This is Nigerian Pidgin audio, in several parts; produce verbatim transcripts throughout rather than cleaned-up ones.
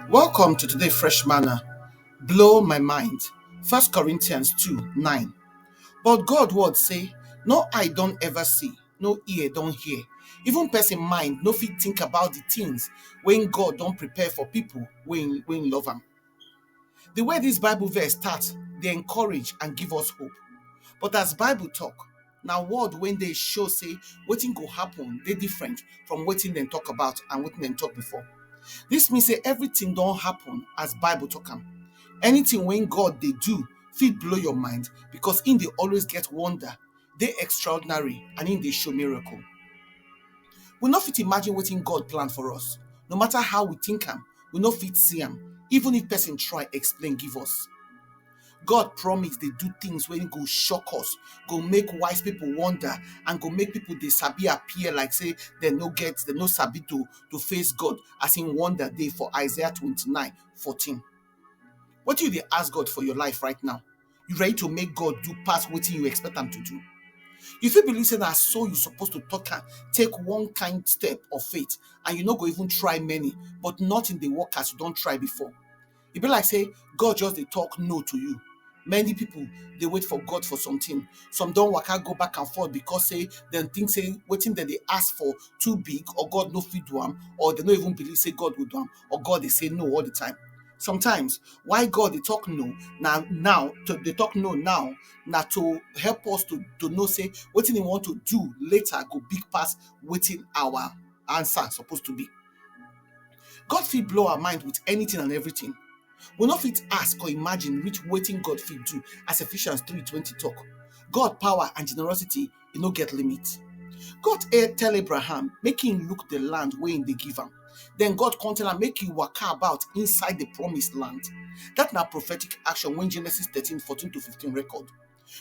Welcome to today Fresh Manna. Blow my mind. First Corinthians two nine. But God word say, no eye don ever see, no ear don hear. Even person mind no fit think about the things wey God don prepare for people wey wey love am. The way this Bible verse start dey encourage and give us hope. But as Bible talk, na word wey dey show say wetin go happen dey different from wetin dem talk about and wetin dem talk before. This mean say everything don happen as Bible talk am. Anything wey God dey do fit blow your mind because im dey always get wonder, dey extraordinary, and im dey show miracle. We no fit imagine wetin God plan for us. No matter how we think am, we no fit see am, even if person try explain give us. God promise dey do things wey go shock us, go make wise people wonder, and go make people dey sabi appear like say dem no get, dem no sabi to to face God, as im wonder dey for Isaiah twenty-nine fourteen. Wetin you dey ask God for your life right now? You ready to make God do pass wetin you expect am to do? You fit believe say na so you suppose to talk am, take one kind step of faith, and you no go even try many, but nothing dey work as you don try before. E be like say God just dey talk no to you. Many people dey wait for God for something. Some don waka go back and forth because say dem think say wetin dem dey ask for too big, or God no fit do am, or dem no even believe say God go do am, or God dey say no all the time. Sometimes why God dey talk no na now to dey talk no now na to help us to to know say wetin he want to do later go big pass wetin our answer suppose to be. God fit blow our mind with anything and everything. We no fit ask or imagine reach wetin God fit do, as Ephesians three twenty talk. God power and generosity e no get limit. God eh, tell Abraham make him look the land wey him dey give am. Then God come tell am make he waka about inside the promised land. That na prophetic action wey Genesis thirteen fourteen to fifteen record.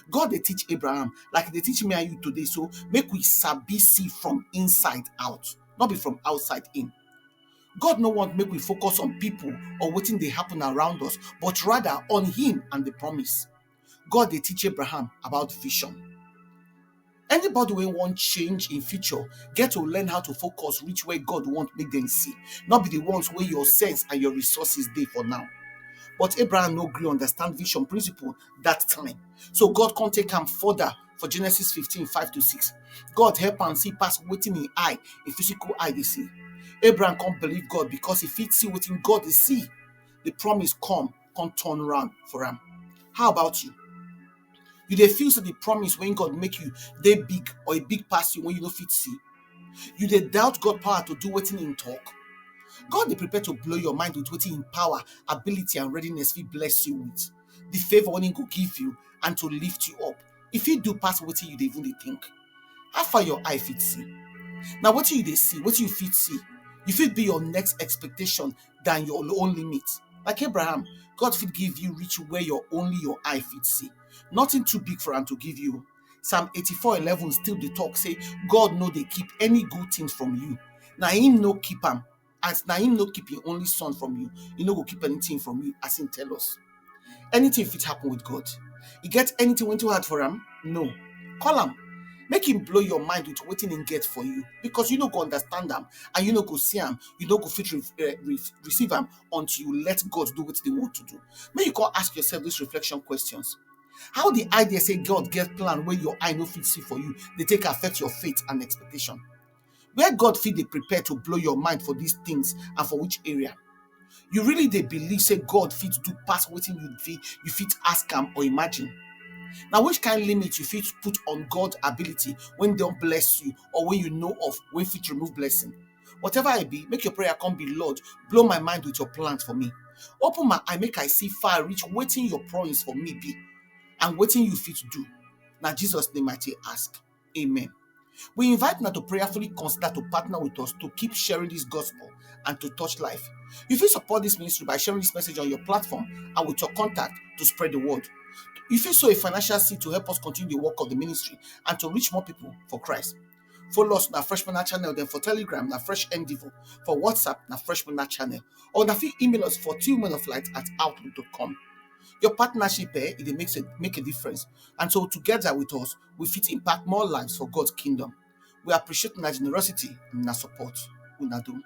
God dey teach Abraham like he dey teach me and you today, so make we sabi see from inside out, not be from outside in. God no want make we focus on people or wetin dey happen around us, but rather on him and the promise. God dey teach Abraham about vision. Anybody wey wan change im future get to learn how to focus reach where God want make dem see, not be the ones wey your sense and your resources dey for now. But Abraham no gree understand vision principle that time, so God come take am further for Genesis fifteen five to six. God help am see pass wetin im eye, im physical eye dey see. Abraham come believe God because he fit see wetin God dey see. The promise come come turn round for am. How about you? You dey feel say the promise wey God make you dey big or e big pass you wey you no fit see? You dey doubt God power to do wetin him talk? God dey prepare to blow your mind with wetin him power, ability and readiness fit bless you with, the favour wey him go give you and to lift you up. E fit do pass wetin you dey even dey think. How far your eye fit see? Na wetin you dey see, wetin you fit see, you fit be your next expectation than your own limit. Like Abraham, God fit give you reach where your only your eye fit see. Nothing too big for am to give you. Psalm eighty-four eleven still dey talk say God no dey keep any good thing from you. Na him no keep am, as na him no keep him only son from you, he no go keep anything from you, as him tell us. Anything fit happen with God. E get anything wey too hard for am? No. Call am. Make him blow your mind with wetin him get for you, because you no go understand am and you no go see am. You no go fit re- eh, re- receive am until you let God do wetin he want to do. Make you come ask yourself these reflection questions. How the idea say God get plan wey your eye no fit see for you dey take affect your faith and expectation? Where God fit dey prepare to blow your mind for these things and for which area? You really dey believe say God fit do pass wetin you fit you fit ask am or imagine? Na which kind limit you fit put on God ability wey don bless you or wey you know of wey fit remove blessing? Whatever e be, make your prayer come be, Lord, blow my mind with your plans for me. Open my eye make I see far reach wetin your promise for me be and wetin you fit do. Na Jesus name I take ask. Amen. We invite una to prayerfully consider to partner with us to keep sharing this gospel and to touch life. You fit support this ministry by sharing this message on your platform and with your contact to spread the word. You fit sow a financial seed to help us continue the work of the ministry and to reach more people for Christ. Follow us na Fresh Manna channel, then for Telegram na Fresh Endeavor, for WhatsApp na Fresh Manna channel, or una fit email us for two men of light at outlook dot com. Your partnership eh, e dey make a, make a difference, and so together with us, we fit impact more lives for God's kingdom. We appreciate una generosity and una support. Una do.